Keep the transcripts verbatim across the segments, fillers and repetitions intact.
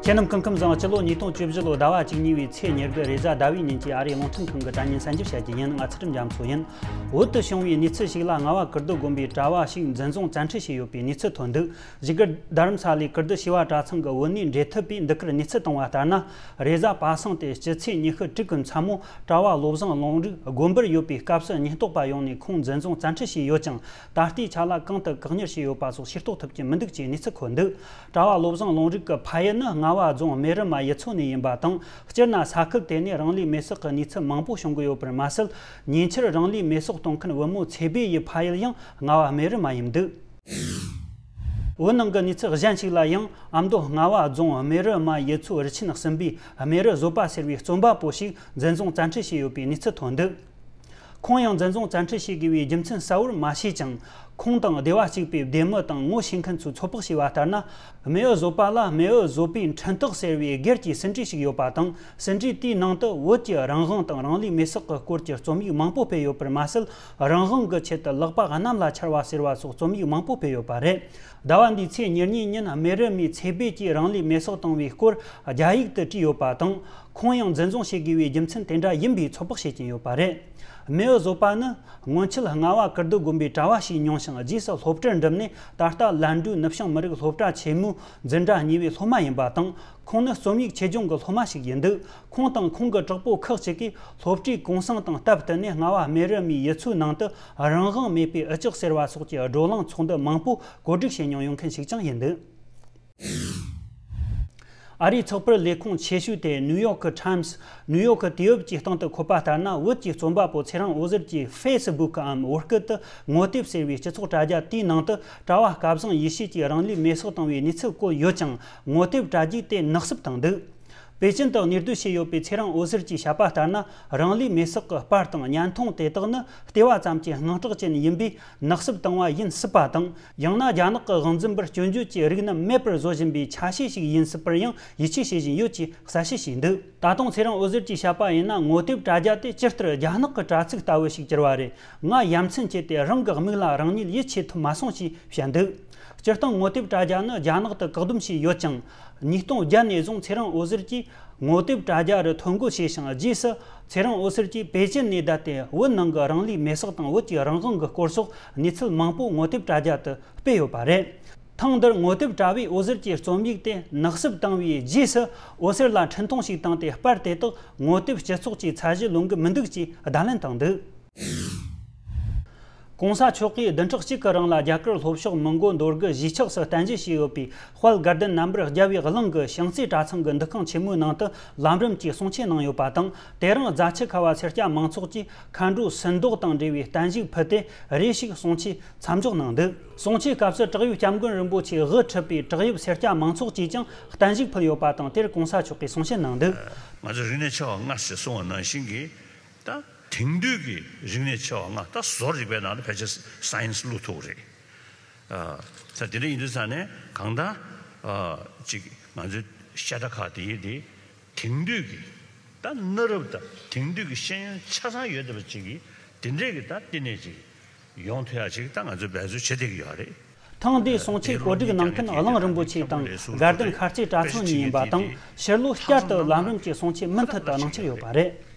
ཁྱེད་རྣམས་སྐུ་ཁམས་བཟང་། སྤྱི་ལོ་ཉིས་སྟོང་བཅུ་བཞི་ལོ་ཟླ་བ་བཅུ་གཉིས་པའི་ཚེས་ཉེར་དགུ་རེས་གཟའ་ཟླ་བའི་ཉིན་གྱི་ཨ་རིའི་རླུང་འཕྲིན་ཁང་གི་དྲ་བརྙན་གསར་འགྱུར་བཤད་རྒྱུ་ཡིན། ང་ཚུལ་ཁྲིམས་རྒྱ་མཚོ་ཡིན། བོད་དུ་བྱུང་བའི་གནས་ཚུལ་ཞིག་ལ། རྔ་བ་ཀིརྟི་དགོན་པའི་གྲྭ་བ་ཞིག་འཛིན་བཟུང་བཙན་ཁྲིད་བྱས་ཡོད་པའི་གནས་ཚུལ་ཐོན་འདུག་བཞུགས་སྒར་རྡ་རམ་ས་ལའི་ཀིརྟི་བྱེས་པ་གྲྭ་ཚང་གི་བོད་གནས་འབྲེལ་མཐུད་པས་འདི་གར་གནས་ཚུལ་བཏང་བ་ལྟར་ན། རེས་གཟའ་པ་སངས་ཏེ་སྤྱི་ཚེས་ཉི་ཤུ་དྲུག་གི་མཚན་མོ་གྲྭ་བ་བློ་བཟང་ལུང་རིགས་དགོན་པར་ཡོད་པའི་སྐབས་སུ་ཉེན་རྟོག་པ་ཡོང་ནས་ཁོང་འཛིན་བཟུང་བཙན་ཁྲིད་བྱས་ཡོད་ཀྱང་། ད་ལྟའི་ཆ་ལ་གང་དུ་བཀག་ཉར་བྱས་ཡོད་པ་སོགས་ཤེས་རྟོགས་ཐུབ་ཀྱི་མི་འདུག་ཅེས་གནས་ཚུལ་འཁོད་འདུག་གྲྭ་བ་བློ་བཟང་ལུང་རིགས་ཀྱི་ཕ་ཡུལ་ནི་རྔ་བ་རྫོང་སྨན་རི་མ་ཡུལ་ཚོ་ནས་ཡིན་པ་དང་། སྤྱིར་ན་ས་ཁུལ་དེ་ནས་རང་ལུས་མེར་སྲེག་གི་གནས་ཚུལ་མང་པོ་བྱུང་གི་ཡོད་པར་མ་ཟད། ཉེ་ཆར་རང་ལུས་མེར་སྲེག་གཏོང་མཁན་བུ་མོ་ཚེ་བྷེ་ཡི་ཕ་ཡུལ་ཡང་རྔ་བ་སྨན་རི་མ་ཡིན་འདུག་བོད་ནང་གི་གནས་ཚུལ་གཞན་ཞིག་ལ་ཡང་། ཨ་མདོ་རྔ་བ་རྫོང་སྨན་རི་མ་ཡུལ་ཚོའི་རུ་ཆེན་གསུམ་པའི་སྨན་རི་བཟོ་པ་ཟེར་བའི་རྩོམ་པ་པོ་ཞིག་འཛིན་བཟུང་བཙན་ཁྲིད་བྱས་ཡོད་པའི་གནས་ཚུལ་ཐོན་འདུག་ཁོང་ཡང་འཛིན་བཟུང་བཙན་ཁྲིད་བྱེད་དགོས་པའི་རྒྱུ་མཚན་གསལ་བོར་མ་ཤེས་ཀྱང་། ཁོང་དང་སྡེ་བ་གཅིག་པའི་སྡེ་མི་དང་ངོ་ཤེས་མཁན་ཚོས་ཚོད་དཔག་བྱས་པ་ལྟར་ན། སྨན་བཟོ་པ་ལ་སྨན་བཟོ་པའི་འཕྲིན་སྟེགས་ཟེར་བའི་སྒེར་གྱི་ཟིན་བྲིས་ཤིག་ཡོད་པ་དང་། ཟིན་བྲིས་དེའི་ནང་དུ་བོད་ཀྱི་རང་དབང་དང་རང་ལུས་མེར་སྲེག་གི་སྐོར་གྱི་རྩོམ་ཡིག་མང་པོ་སྤེལ་ཡོད་པར་མ་ཟད། རང་དབང་གི་ཆེད་དུ་ལག་པ་གནམ་ལ་འཕྱར་བ་ཟེར་བ་སོགས་རྩོམ་ཡིག་མང་པོ་སྤེལ་ཡོད་པ་རེད། ཟླ་བ་འདིའི་ཚེས་ཉེར་གཉིས་ཉིན་སྨན་རི་མའི་ཚེ་བྷེ་གྱིས་རང་ལུས་མེར་སྲེག་བཏང་བའི་སྐོར་རྒྱ་ཡིག་ཏུ་བྲིས་ཡོད་པ་དང་། ཁོང་ཡང་འཛིན་བཟུང་བྱེད་དགོས་པའི་རྒྱུ་མཚན་དེ་འདྲ་ཡིན་པའི་ཚོད་དཔག་བྱེད་ཀྱིན་ཡོད་པ་རེད། སྨན་བཟོ་པ་ནི་སྔོན་ཆད་རྔ་བ་ཀིརྟི་དགོན་པའི་གྲྭ་བ་ཞིག་མྱོང་ཞིང་། རྗེས་སུ་སློབ་གྲྭར་འགྲིམས་ནས། ད་ལྟ་ལན་ཀྲུའུ་ནུབ་བྱང་མི་རིགས་སློབ་གྲྭ་ཆེན་མོའི་འཛིན་གྲྭ་གཉིས་པའི་སློབ་མ་ཡིན་པ་དང་། ཁོང་ནི་རྩོམ་ཡིག་ཆེད་སྦྱོང་གི་སློབ་མ་ཞིག་ཡིན་འདུག་ཁོང་དང་ཁོང་གི་གྲོགས་པོ་ཁག་ཅིག་གིས་སློབ་གྲྭའི་གུང་སེང་དང་སྟབས་བསྟུན་ནས་རྔ་བ་སྨན་རི་མའི་ཡུལ་ཚོའི་ནང་དུ་རང་དབང་མེད་པའི་འུ་ཅག་ཟེར་བ་སོགས་ཀྱི་བགྲོ་གླེང་ཚོགས་འདུ་མང་པོ་གོ་སྒྲིག་བྱས་མྱོང་ཡོད་མཁན་ཞིག་ཀྱང་ཡིན་འདུག་ཨ་རིའི་ཚགས་པར་ལས་ཁུངས་ཆེ་ཤོས་དེ་ནིའུ་ཡོག་གི་ཊའིམ་སི། ནིའུ་ཡོག་གི་དུས་བབ་ཀྱི་སྟེང་དུ་འཁོད་པ་ལྟར་ན། བོད་ཀྱི་རྩོམ་པ་པོ་ཚེ་རིང་འོད་ཟེར་གྱིས་ཧྥེ་སི་བུག་གམ་བོད་སྐད་དུ་ངོ་དེབ་ཟེར་བའི་སྤྱི་ཚོགས་དྲ་རྒྱ་དེའི་ནང་དུ། གྲྭ་བ་སྐལ་བཟང་ཡེ་ཤེས་ཀྱིས་རང་ལུས་མེར་སྲེག་བཏང་བའི་གནས་ཚུལ་བཀོད་ཡོད་ཀྱང་། ངོ་དེབ་དྲ་རྒྱས་དེ་ནག་བསུབ་བཏང་འདུག་པེ་ཅིན་དུ་གནས་སྡོད་བྱས་ཡོད་པའི་ཚེ་རིང་འོད་ཟེར་གྱིས་བཤད་པ་ལྟར་ན། རང་ལུས་མེར་སྲེག་གི་པར་དང་བརྙན་ཐུང་དེ་དག་ནི་ལྟེ་བ་ཙམ་གྱི་དངངས་སྐྲག་ཅན་ཡིན་པས། ནག་བསུབ་བཏང་བ་ཡིན་སྲིད་པ་དང་། ཡང་ན་རྒྱ་ནག་གི་དབང་འཛིན་པར་སྐྱོན་བརྗོད་ཀྱི་རིགས་རྣམས་མེད་པར་བཟོ་བཞིན་པའི་ཆ་ཤས་ཤིག་ཡིན་སྲིད་པར་ཡང་ཡིད་ཆེས་བྱེད་བཞིན་ཡོད་ཅེས་གསལ་བཤད་བྱས་འདུག་ད་དུང་ཚེ་རིང་འོད་ཟེར་གྱིས་བཤད་པ་ཡིན་ན། ངོ་དེབ་དྲ་རྒྱ་དེ་ཇི་ལྟར་རྒྱ་ནག་གི་དྲ་ཚིགས་ལྟ་བུ་ཞིག་གྱུར་བ་རེད། ང་ཡ་མཚན་སྐྱེས་ཏེ་རང་གི་མིག་ལ་རང་ཉིད་ཡིད་ཆེས་ཐུབ་མ་སོང་ཞེས་བཤད་འདུག་སྤྱིར་བཏང་ངོ་དེབ་དྲ་རྒྱ་ནི་རྒྱ་ནག་ཏུ་བཀག་སྡོམ་བྱས་ཡོད་ཅིང་། ཉིས་སྟོང་བརྒྱད་ནས་བཟུང་ཚེ་རིང་འོད་ཟེར་གྱིས་ངོ་དེབ་དྲ་རྒྱ་རུ་ཐོ་འགོད་བྱས་ཤིང་། རྗེས་སུ་ཚེ་རིང་འོད་ཟེར་གྱིས་པེ་ཅིན་ནས་བསྡད་དེ་བོད་ནང་གི་རང་ལུས་མེར་སྲེག་དང་བོད་ཀྱི་རང་དབང་གི་སྐོར་སོགས་གནས་ཚུལ་མང་པོ་ངོ་དེབ་དྲ་རྒྱ་དུ་སྤེལ་ཡོད་པ་རེད། ཐེངས་འདིར་ངོ་དེབ་དྲ་བས་འོད་ཟེར་གྱི་རྩོམ་ཡིག་དེ་ནག་བསུབ་བཏང་བའི་རྗེས་སུ། འོད་ཟེར་ལ་འཕྲིན་ཐུང་ཞིག་བཏང་སྟེ། པར་དེ་དག་ངོ་དེབ་སྤྱི་ཚོགས་ཀྱི་ཚད་གཞི་ལོན་གྱི་མི་འདུག་ཅེས་བརྡ་ལན་བཏང་འདུག་གོང་ས་མཆོག་གིས་བདུན་ཕྲག་གཅིག་གི་རིང་ལ་རྒྱ་གར་ལྷོ་ཕྱོགས་མོན་གྷོ་འདོད་རྒུ་གཞིས་ཆགས་སུ་རྟེན་གཞི་བྱས་ཡོད་པའི་དཔལ་དགའ་ལྡན་རྣམ་པར་རྒྱལ་བའི་གླིང་གི་ཤིང་རྩེ་གྲྭ་ཚང་གི་འདུ་ཁང་ཆེན་མོའི་ནང་དུ་ལམ་རིམ་གྱིས་གསུང་ཆོས་གནང་ཡོད་པ་དང་། དེ་རིང་རྫ་ཆུ་ཁ་བ་སེར་སྐྱ་མང་ཚོགས་ཀྱིས་མཁའ་འགྲོ་སྲིན་མདོག་དང་འབྲེལ་བའི་བརྟན་བཞུགས་ཕུལ་ཏེ། རེ་ཞིག་གསུང་ཆོས་མཚམས་འཇོག་གནང་འདུག་གསུང་ཆོས་སྐབས་སུ་བྲག་གཡབ་སྐྱབས་མགོན་རིན་པོ་ཆེའི་དབུ་ཁྲིད་པའི་བྲག་གཡབ་སེར་སྐྱ་མང་ཚོགས་ཀྱིས་ཀྱང་བརྟན་བཞུགས་ཕུལ་ཡོད་པ་དང་། དེར་གོང་ས་མཆོག་གིས་གསུང་བཤད་གནང་འདུག་ང་ཚོ་རིག་གནས་ཆེ་བ་ལྔ་ཞེས་གསུངས་པ་ནང་བཞིན་གྱི། ད་དེང་དུས་ཀྱི་རིག་གནས་ཆེ་བ་ལྔ། ད་བཟོ་རིག་པའི་ནང་ལ་ཕལ་ཆེར་སའེན་སི་བླུག་ཐུབ་རེད། ཨ། ད་དེ་འདྲ་ཡིན་དུས་ཙང་ནས་གང་ལྟར། ཨ། ཅིག་ང་ཚོའི་བཤད་གྲྭ་ཁག་དེ་ཡིན་དེ། དེང་དུས་ཀྱི་ད་གནའ་རབས་དང་དེང་དུས་ཀྱི་ཤེས་ཡོན་ཆ་ཚང་ཡོད་བསྡད་པ་ཅིག་གིས་དེ་འདྲས་ཀྱི་ད་བསྟི་གནས་ཅིག་ཡོང་ཐུབ་ཡ་ཅིག་ད་ང་ཚོས་འབད་རྩོལ་བྱེད་བསྡད་ཀྱི་ཡོད་རེད། ཐེངས་འདིའི་གསུང་ཆོས་གོ་སྒྲིག་གནང་མཁན་གླིང་རིན་པོ་ཆེ་དང་དགའ་ལྡན་མཁར་རྩེ་གྲྭ་ཚང་གཉིས་ཡིན་པ་དང་། ཕྱིར་ལོག་བསྐྱར་དུ་ལམ་རིམ་གྱི་གསུང་ཆོས་མུ་མཐུད་དུ་གནང་འཆར་ཡོད་པ་རེད།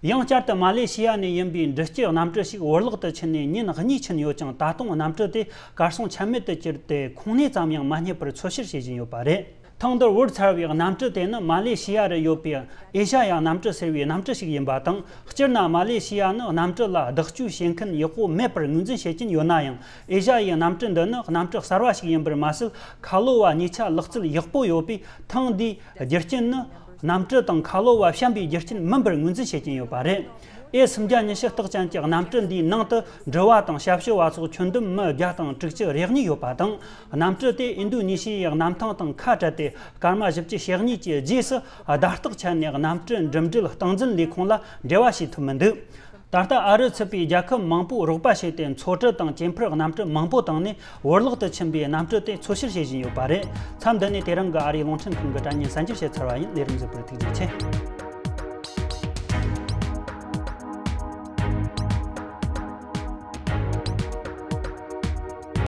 ཡང་བསྐྱར་དུ་མ་ལེ་ཤི་ཡ་ནས་ཡིན་པའི་འབྲི་སྐྱེས་གནམ་གྲུ་ཞིག་བོར་བརླག་ཏུ་ཕྱིན་ནས་ཉིན་གཉིས་ཕྱིན་ཡོད་ཀྱང་། ད་དུང་གནམ་གྲུ་དེ་གར་སོང་ཆ་མེད་དུ་གྱུར་ཏེ། ཁུངས་སྣེ་ཙམ་ཡང་མ་རྙེད་པར་འཚོལ་བཤེར་བྱེད་བཞིན་ཡོད་པ་རེད། ཐེངས་འདིར་བོར་ཚར་བའི་གནམ་གྲུ་དེ་ནི་མ་ལེ་ཤི་ཡ་རུ་ཡོད་པའི་ཨེ་ཤ་ཡ་གནམ་གྲུ་ཟེར་བའི་གནམ་གྲུ་ཞིག་ཡིན་པ་དང་། སྤྱིར་ན་མ་ལེ་ཤི་ཡ་ནི་གནམ་གྲུ་ལ་བདག་སྤྱོད་བྱེད་མཁན་ཡག་པོ་མེད་པར་ངོས་འཛིན་བྱེད་ཀྱིན་ཡོད་ན་ཡང་། ཨེ་ཤ་ཡའི་གནམ་གྲུ་འདི་ནི་གནམ་གྲུ་གསར་བ་ཞིག་ཡིན་པར་མ་ཟད། ཁ་ལོ་བ་གཉིས་ཆ་ལག་རྩལ་ཡག་པོ་ཡོད་པས། ཐེངས་འདིའི་རྒྱུ་རྐྱེན་ནི་གནམ་གྲུ་དང་ཁ་ལོ་བ་བཤམས་པའི་རྒྱུ་རྐྱེན་མིན་པར་ངོས་འཛིན་བྱེད་ཀྱིན་ཡོད་པ་རེད། ཨེ་སུམ་བརྒྱ་ཉི་ཤུ་རྟགས་ཅན་གྱི་གནམ་གྲུ་འདིའི་ནང་དུ་འགྲུལ་བ་དང་ཞབས་ཞུ་བ་སོགས་ཁྱོན་བསྡོམས་མི་བརྒྱ་དང་དྲུག་ཅུ་རེ་གཉིས་ཡོད་པ་དང་། གནམ་གྲུ་དེ་ཨིན་རྡུ་ནི་ཤི་ཡའི་གནམ་ཐང་དང་ཁ་བྲལ་ཏེ། སྐར་མ་བཞི་བཅུ་ཞེ་གཉིས་ཀྱི་རྗེས་སུ་བརྡ་རྟགས་ཆད་ནས། གནམ་གྲུ་འགྲིམ་འགྲུལ་སྟངས་འཛིན་ལས་ཁུངས་ལ་འབྲེལ་བ་བྱེད་ཐུབ་མི་འདུག་ད་ལྟ་ཨ་རི་ཚུད་པའི་རྒྱལ་ཁབ་མང་པོས་རོགས་པ་བྱས་ཏེ། མཚོ་གྲུ་དང་གྱེན་འཕུར་གནམ་གྲུ་མང་པོ་བཏང་ནས། བོར་བརླག་ཏུ་ཕྱིན་པའི་གནམ་གྲུ་དེ་འཚོལ་བཤེར་བྱེད་བཞིན་ཡོད་པ་རེད། མཚམས་འདི་ནས་དེ་རིང་གི་ཨ་རིའི་རླུང་འཕྲིན་ཁང་གི་དྲ་བརྙན་གསར་འགྱུར་བཤད་ཚར་བ་ཡིན། ལས་རིམ་གཟིགས་པར་ཐུགས་རྗེ་ཆེ།